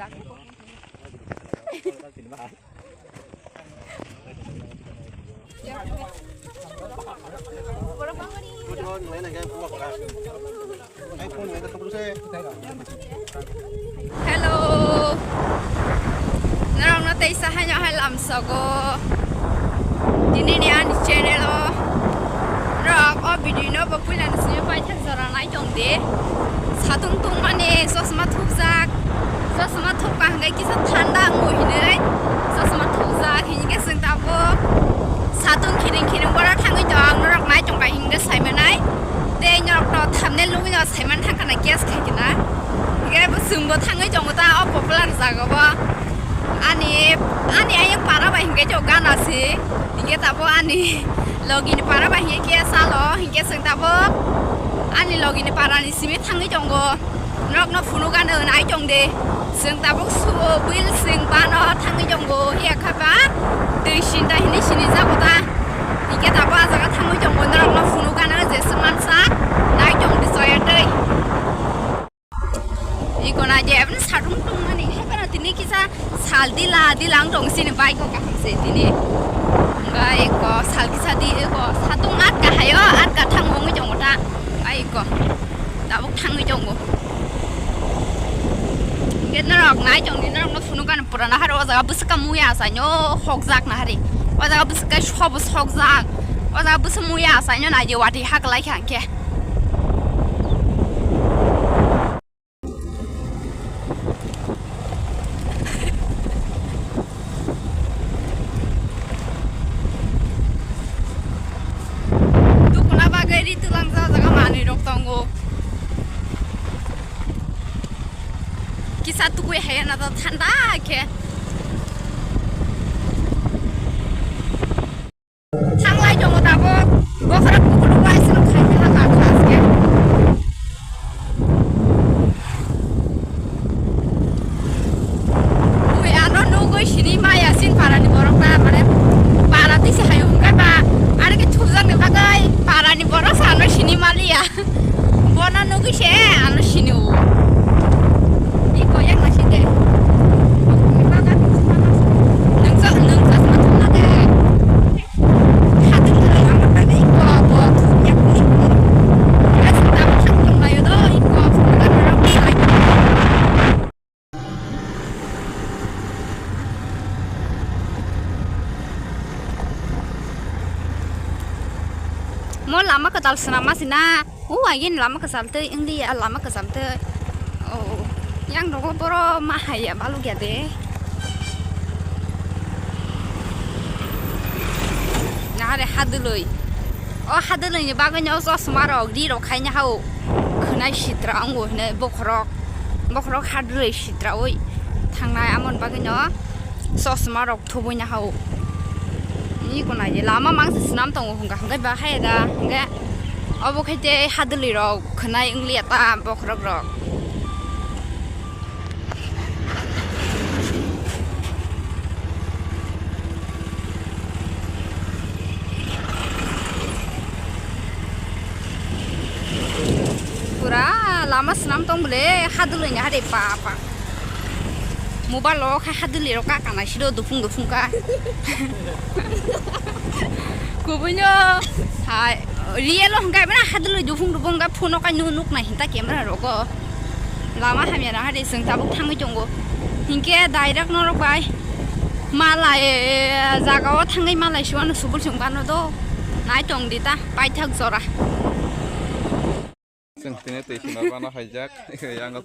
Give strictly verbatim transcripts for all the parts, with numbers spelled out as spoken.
Hello. Norokno teisa haino hai lamsogo. Dinini ani channel o. Norok o video no bo puila ni simi paithak jora nai tong di. Satung tungmani chosma thupjak. Chosma thupka hwnkhe kisa thanda wngo hinwi. Chosma thupjak hinkhe chwng tabuk satung khiring khiring bora thangwi tong. Norok nai tong bai hinkhe saimanai. Tei norokno thumbnail nugwi no saiman thangkha na guess khai khe na. Hinkhe bo chwngbo thangwi tongo ta o popular jaga bo. Ani, ani ayang para bai hinkhe jo gana se. Hinkhe tabuk ani logini para bai hinkhe salo. Hinkhe chwng tabuk ani logini parani simi thangwi tongo. Norokno phunukgano nai tong de. Chwng tabuk suo wheel swng bano thangwi tongo. Hiya kha ba twi sinta hinwi sinijago ta. Hinkhe tabuk ah jaga thangwi tongo. Norokno phunukgano je swngmansa nai tong de choya twi. Iko na je aboni satung tungmani hai phano tini kisa sal dila dila wng tong sini bike o kaham se tini. Wngkha iko sal kisa di iko satung atka hayo atka thang wngwi tongo ta. Ai iko tabuk thangwi tongo. Hinkhe norok nai tongdi norokno phunukgano purana hari o jaga bwswk muya achaino hokjak na hari. O jaga bwswk sobo sokjak. O jaga bwswk muya achaino naidi watwi haklai kha hinkhe. Tukuna bagwi ri twlang jaga manwi rok tongo. Kisa tukui hai na to thanda khe. Thanglai tongo tabuk. Bokhorok bukudu bai sino khai kha kha kha aske. Ui ano nugui sini maya sin parani borok na mane para tisi hayo hingkai ba. Ari ke thujak ni bagai parani borok sa ano sini maliya. Bono nugui se ano sini o. Iko yang nasi de. Nungsa nungsa sama thuna de. Mo lama kwtal swnam ma sina. O agin lama kwchal tei wngdi ya lama kwcham tei. O yang rogo boro ma hai ya baluk ya de. Nahare hadwlwi. O hadwlwi ni bagwi no chosma rok ri rok khai na hao. Khwnai sitra wngo hinwi bokhorok. Bokhorok hadwlwi sitra oi thangnai amon bagwi no. Chosma rok thubui na hao. Ni gwnai je lama mangsa swnam tongo hwnka hwnkhe ba haya da hwnkhe obo khai tei hadwlwi rok khwnai wngliya ta bokhorok rok. Pura lama swnam tong bwle hadwlwi ni hade pa pa. Mobile o khai hadwlwi rok ka kana siro dupung dupung ka. Kubunyo hai real o hwnkha bana hadwlwi dupung dupung ka phone o kai nuk nuk nai hinta camera rogo. Lama hamya na hade chwng tabuk thangwi tongo. Hinkhe direct norok bai malai jaga o thangwi malai suano subul chwng bano do. Nai tong di ta paithak jora. Chwng tini twi swnam bana haijak. Yang,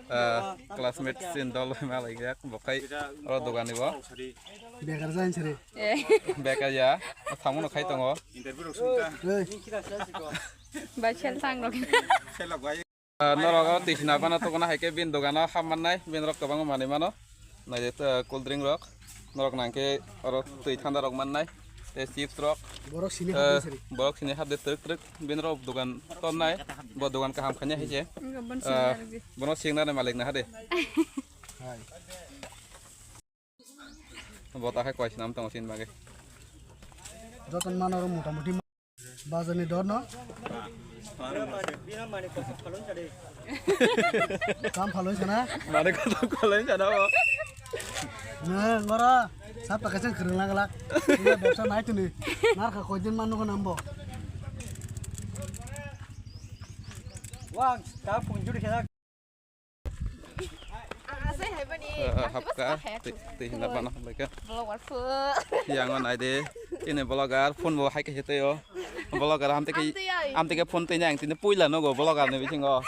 ah, classmate sin dol bai malaijak. Bo khai oro dogani bo. Bekar jain sari. Bekar ya. Thamono khai tongo. Hey. Bai sel tang rok. Ah, norok o twi swnam bana tokona hai khe bin dogano ham mannai. Bin rok kwbangma manwi mano. Nai de, ah, cool drink rok. Norok nang khe oro twi thanda rok mannai. Tei chips rok. Borok sini eh, hapdi sari. Borok sini hapdi twrwk twrwk. Bini rok dogan tonnai, bo dogan kaham khanya hai se. Enggak, bon sini ah, lagi. Bono singna ni malik na hade. Hai. Bo ta khai koi sinam tong sin mage. Joton mano ro mota moti bazar ni dor no. Bina mani kosa phalung sade. Kam phalung sana? Mani kosa phalung sana bo. Nang ora sab pakai sang kereng lang lak. Ini bebsa nai tu ni. Nar ka koi din manu ko nambo. Wang, ta phone juri khena. Hapka twi hina bana hamlaika. Yang o nai de ini vlogger phone bo hai khe tei o vlogger ham tei am tei phone tei nang tini puila nogo vlogger ni bisingo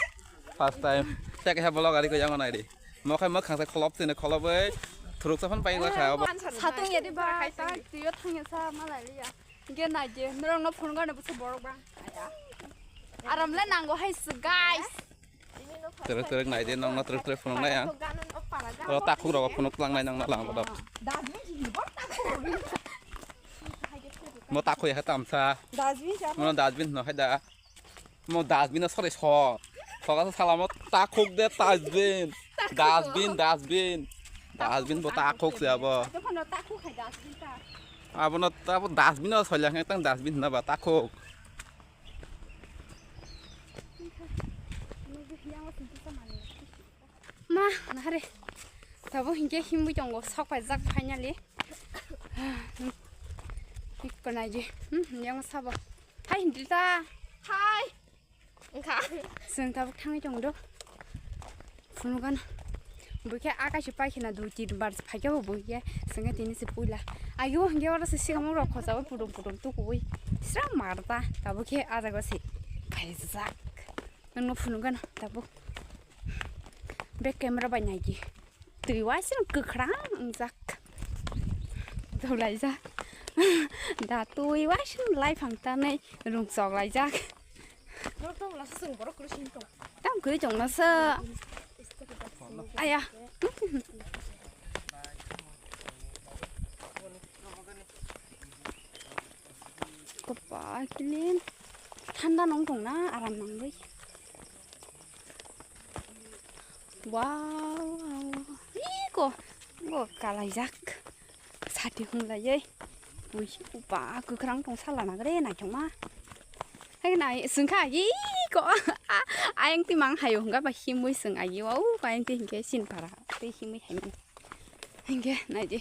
first time tei khe vlogger ko yang o nai de mokhai mokhang se kholop tini kholop bai thuruk sa phone pai la kha. Satung ya de ba ta twi o thang ya sa malai ya. Ge nai de norok no phone gane busu borok ba. Aram le nango hai guys. Terek terek nai de nong na terek terek phunuk nai ang. Oro takhuk rok phunuk lang nai nang na lang bodo. Mo takhuk ya tam sa. Mo dustbin no hai da. Mo dustbin no sore so. Soga sa sala mo takhuk de dustbin. Dustbin dustbin. Dustbin bo takhuk se abo. Abo no abo dustbin no soilang tang dustbin na ba takhuk. Ma, nahare. Tabo hinkhe himwi tongo, sok paijak finally. Ikko naidi. Hmm, yang sabo. Hai, Hindrita. Hai. Engkha. Chwng tabuk thangwi tongo do. Phunukgano. Buikhe akashi paikhina dui tin bar phaikhe bo buikhe. Chwngkhe tini se puila. Ayo hwnkhe oro se sikamung rok khochaui pudum pudum tukuui. Sra marta. Tabukhe ah jaga se phaijak. Nangno phunukgano tabuk. Back camera bai naidi. Twi waising kwkhwrang wngjak. Dolaijak. Da twi waising laiphang tanai rungchok laijak. Tam kwrwi tongmasa. Aya. Kopa clean. Thanda nong tongna aram nangwi. Wow, iko, bo kalaijak. Sati hunglaiye. Ui, upa kwkhwrang tong sala nagre naithokma. Hai nai sungkha iko. Ayang ti mang hayo hwnga ba himwi sung ayo. Wow, ayang ti hingke sin para. Ti himwi haimani. Hingke naidi.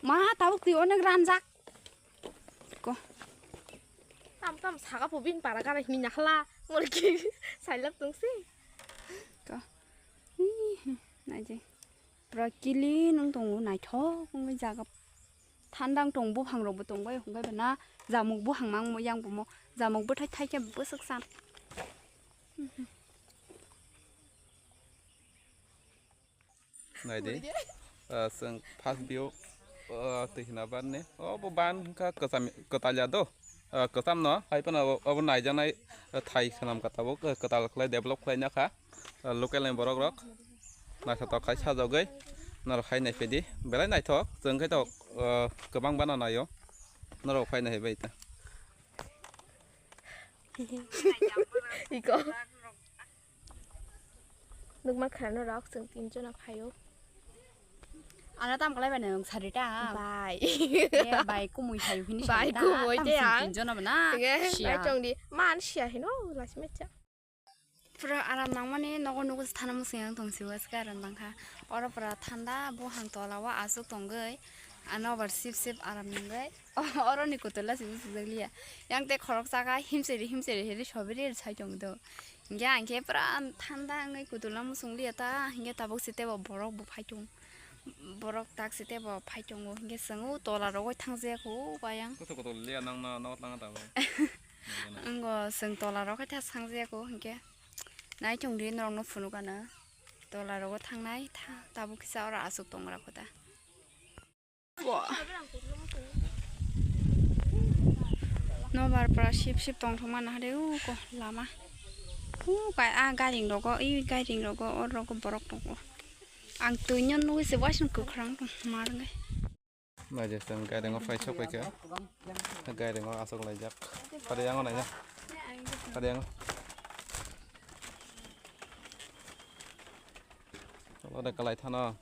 Ma tabuk ti onek ranjak. Ko. Tam tam saka po bin para gara hini nahla. Ngorki sailap tongsi. Ko. Ih, naidi. Pura clean wng tongo, naithok wngwi jaga. Thandang tong buphang rokbo tongbai hwnkhai bana jamuk buphang mang mo yang bo mo jamuk bwthai thaikhe bwswk san. Naidi. Ah, chwng first view, ah, twi hina ban ni. Oh, bo ban wngkha kwcham, kwtal ya do. Ah, kwcham no, hai phano abo, abo naijaknai, ah, thai swnam kha tabuk, ah, kwtal khlai develop khlai na kha. Ah, local ni borok rok. Naithotok khai sajagwi. Norok hai nai phaidi. Belai naithok. Chwng khai tok, ah, kwbang bana naio. Norok phai nai bai ta. Iko. Nukma khana rok chwng tinjona phaio. Ano tam kalai bana nung sarita. Bai. Eh, bai kumui phaio hini bai sarita. Kumui tam te chwng ang. Tinjona bana. Ege, sia. Bai chong di. Man sia hino, lasi mecha. Pura aram nangmani nogo nugo thana musung yang tong siwa ska aram nangkha. Oro pura thanda buphang tola o aswk tongwi. Ano bar sip sip aram nangwi. Oro ni kutula si usuk jakliya. Yang te khorok saka himseri himseri heri sobiri sai tong do. Hingke ang khe pura thanda wngwi kutula musung liya ta, hingke tabuk se tebo borok bo phai tongo, borok tak se tebo phai tongo, hingke chwng o tola rogo thangjago bayang. Kotor kotor liya nang na, nang tang ta bai. Wngbo chwng tola rok khe thang jago hingke nai tong di norok no phunuk gana tola rogo thangnai tha tabuk kisa oro aswk tong rok kho ta. Nobar pura sip sip tongthokma nahade uko lama. Ukai a gairing rogo, i gairing rogo, o rogo borok tongo. Ang twino nugwi se waising kwkhwrang tong ma rwngwi. Naidi chwng gairing o phai sok paikha. Gairing o aswk laijak. Pari yango naina. Pari yango. Oro de kalai thano.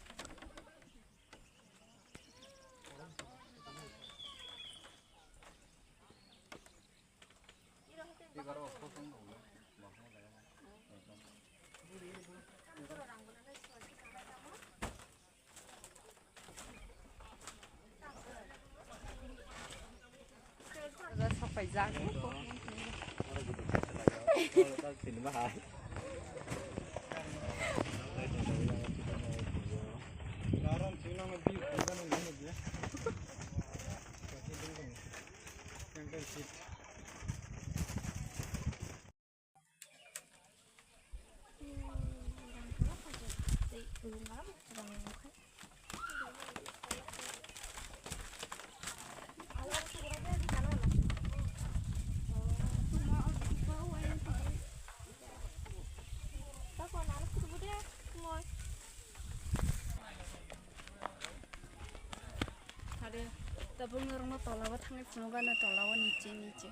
Are, tabuk norokno tola o thangwi phunukgana, tola o niche niche.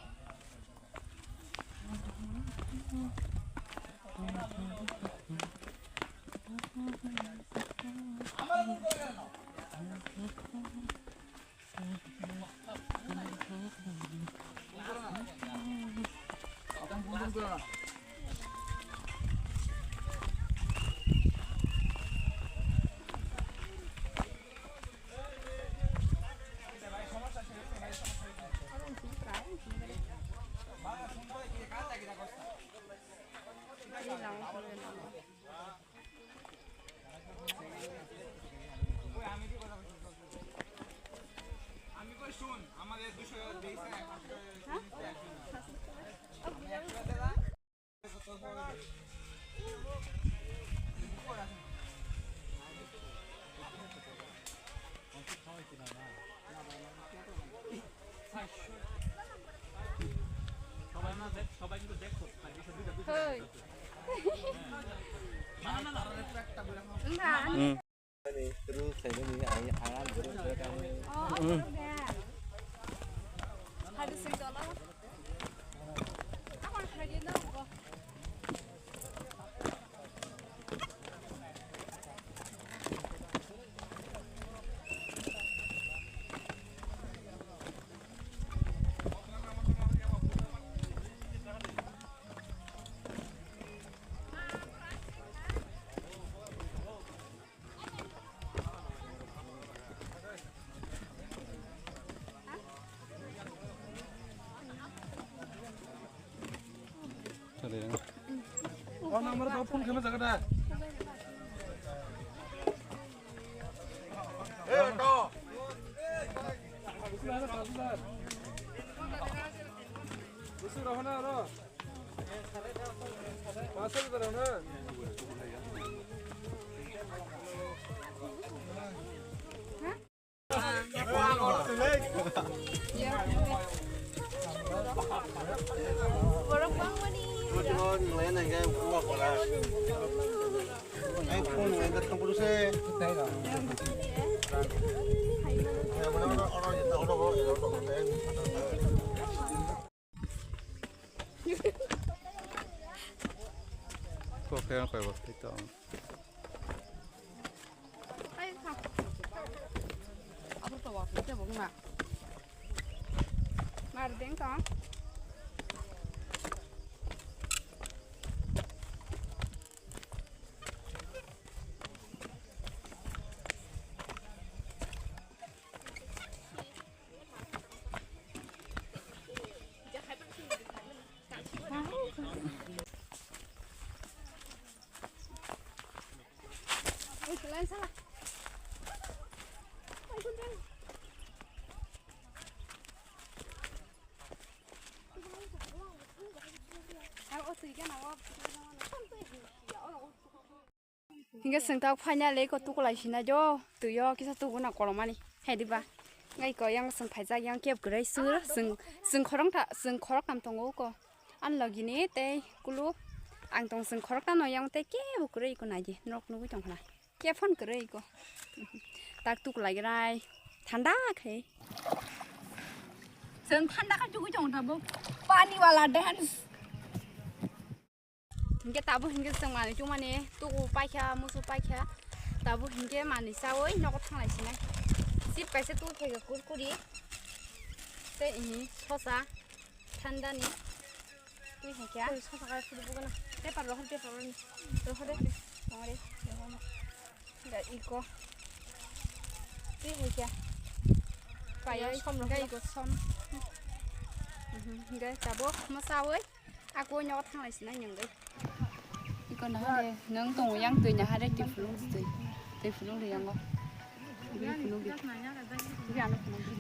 O number ko phone khema jaga da. Busu rohona ro. Pasal rohona. Kokeng koi bak tito. Ai, kha. Abro to wa, te bo ma. Mar deng to. Hinkhe chwng tak finally eko tukulai sinai jo, twi o kisa tubu na kolomani, hai diba? Ngai ko yang chwng phaijak, yang kebo kwrwi sur, chwng, chwng khoroknwng ta, chwng khoroknam tongo uko. Ani logi ni tei kulu ang tong, chwng khoroknwng no yang tei kebo kwrwi eko nai di, norok nugwi tong khna. Kebo phano kwrwi eko. Tak tukulai rai, thanda khe. Chwng thanda khe tugwi tong tabuk pani wala dance. Hinkhe tabuk hinkhe chwng manwi chumani tuku paikha, musu paikha. Tabuk hinkhe manwi chaui nogo thanglai sinai. Chip kaisa tuku khe kurkuri. Tei ihi sosa thandani. Twi hai khe. Sosa kai phuru bugana. Paper rohor, paper rohor. Rohor de. Rohor de. Da iko. Twi hai khe. Payas som rohor. Iko som. Hingke tabuk mosawi ako nyogo thanglai sinai nengwi. Iko nahare nang tongo yang twi nahare twi phunuk twi twi phunuk ri yango. Twi phunuk ri. Twi ano phunuk ri.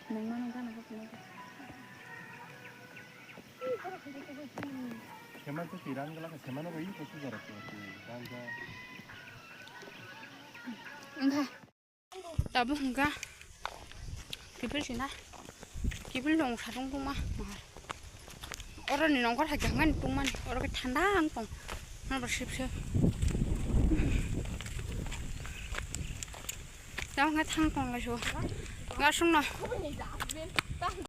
Nang mano gana ko phunuk ri. Seman tu tiran gala seman ko iko tu jarak tu. Engka. Tabuk hwnkha kiphil sina, kiphil nong satung tungma mahal. Oro ni nongkhor hai khe hwnkhai tungmani, oro khe thanda ang tong, nokbar sip sip. Tamo hwnkhai thang tong lai so, gasung no.